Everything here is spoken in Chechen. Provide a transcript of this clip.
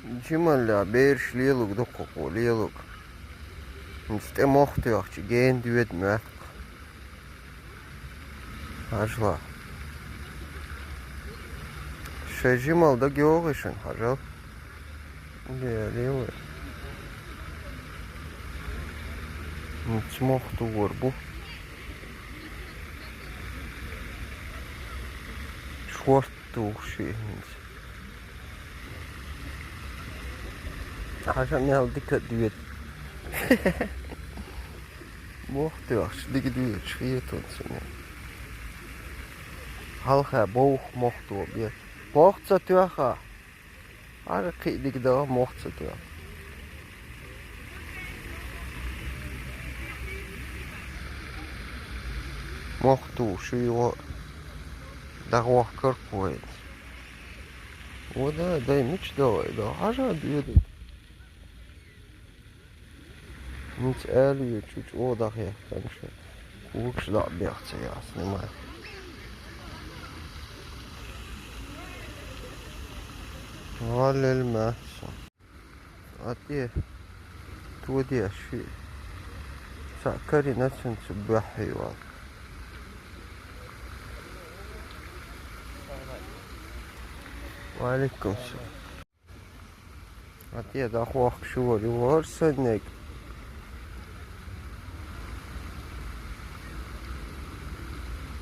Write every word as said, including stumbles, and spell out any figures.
Жималла бераш лелуг дукха, лелуг. ХӀинца тӀе мох тоьхча, гена доьду моьтту. Хьажал. Шоай жималла дага йогӀий шуна, хьажал. Ле, ле вай. ХӀинца мох тугар бу. Шорт тухуш я хӀинца. Хьажа мел дика доьду. Мох тоьхча дика доьдуш хеташ я цунна. Хьалха бовха мох тоьхаб. Мох ца тоьххьа, хьажа кхин а дика дагӀа мох ца тоьххьа. Мох тухуш я вай. ДӀахьокхар кхо вайна. О, да, дай, мича дагӀа, дагӀа, хьажа доьду. ХӀинца аьлла йоьду, чу чӀогӀа дӀахьехканаш. Когаш дӀа а бех ца яц, нима. ГӀаллел маьццо. А тӀе тодеш ши. Цхьа карина цунца баьхьий вал. Ва алейкум салам. А тӀе дӀахьокхаш вар, ю вар саннег.